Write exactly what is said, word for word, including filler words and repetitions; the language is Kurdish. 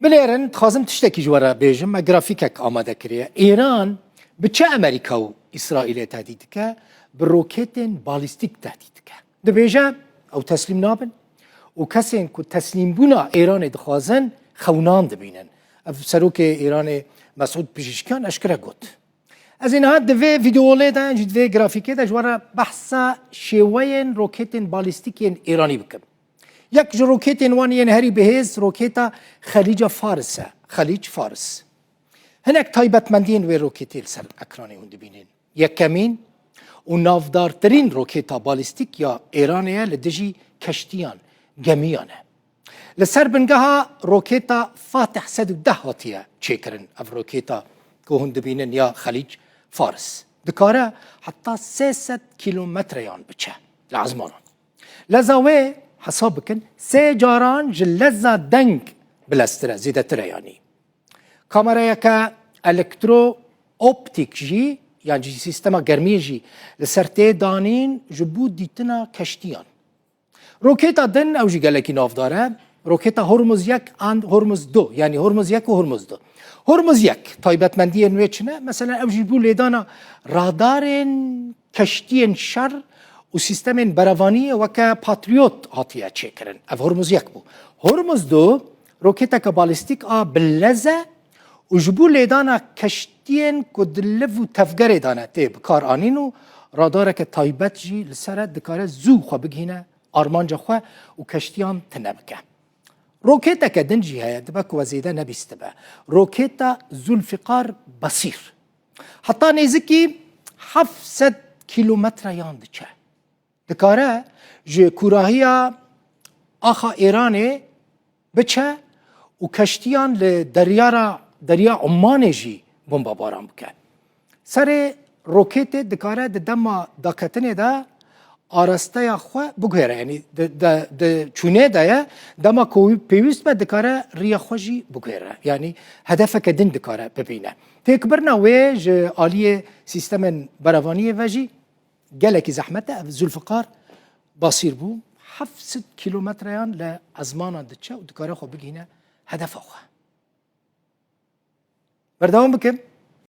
Bilêrin, dixwazim tiştekî ji we re bêjim, me grafîkek amade kiriye. Îran bi çi Amerîka û Îsraîlê tehdît dike? Bi roketên balîstîk tehdît dike. Dibêje, ew teslîm nabin û kesên ku teslîmbûna Îranê dixwazin, xewnan dibînin. Ev serokê Îranê Mesûd Pizîşkiyan eşkere got. Ez ê niha di vê vîdeolê de, jî di vê grafîkê de ji we re behsa şêweyên roketên balîstîk yên Îranî bikim. Yek ji roketên wan yên herî bihêz roketa Xelîca Faris e. Xelîc Faris. Hinek taybetmendiyên wê roketê li ser ekranê hûn dibînin. Yekemîn û navdartirîn roketa balîstîk ya Îranê ye li dijî keştiyan, gemiyan e. Li ser bingeha roketa Fatih sed û deh hatiye çêkirin. Ev roketa ku hûn dibînin ya Xelîc Faris. Dikare heta sê sed kîlometreyan biçe li ezmanan. Leza wê, hesab bikin, sê caran ji leza deng bileztir e, zêdetir e yanî. Kamerayeke elektrooptîk jî, yan jî sîstema germiyê jî li ser tê danîn ji bo dîtina keştiyan. Roketa din, ew jî gelekî navdar e. Roketa Hormuz yek an Hormuz du, yanî Hormuz yek û Hormuz du. Hormuz yek, taybetmendiyên wê çi ne? Mesela ew jî bû lêdana radarên keştiyên şer û sîstemên berevaniyê weke Patriot hatiye çêkirin. Ev Hormuz yek bû. Hormuz du, roketeke balîstîk a bi lez e û ji bo lêdana keştiyên ku di liv û tevgerê de ne tê bikaranîn û radareke taybet jî li ser e, dikare zû xwe bigihîne armanca xwe û keştiyan tune bike. Roketeke din jî heye, dibe ku we zêde nebîstibe. Roketa Zulfikar Basîr. Heta nêzikî heft sed kîlometreyan diçe. Dikare ji kûrahiya axa Îranê biçe û keştiyan li derya re, derya Omanê jî bombebaran bike. Serê roketê dikare di dema daketinê de arasteya xwe biguhere. Yanî di, di, di çûnê de ye, dema ku pêwîst be dikare riya xwe jî biguhere. Yanî hedefeke din dikare bibîne. Têkbirina wê ji aliyê sîstemên berevaniyê ve jî gelekî zehmet e. Ev Zulfikar Basîr bû. Heft sed kîlometreyan li ezmanan diçe û dikare xwe bigihîne hedefa xwe. Berdewam bikin.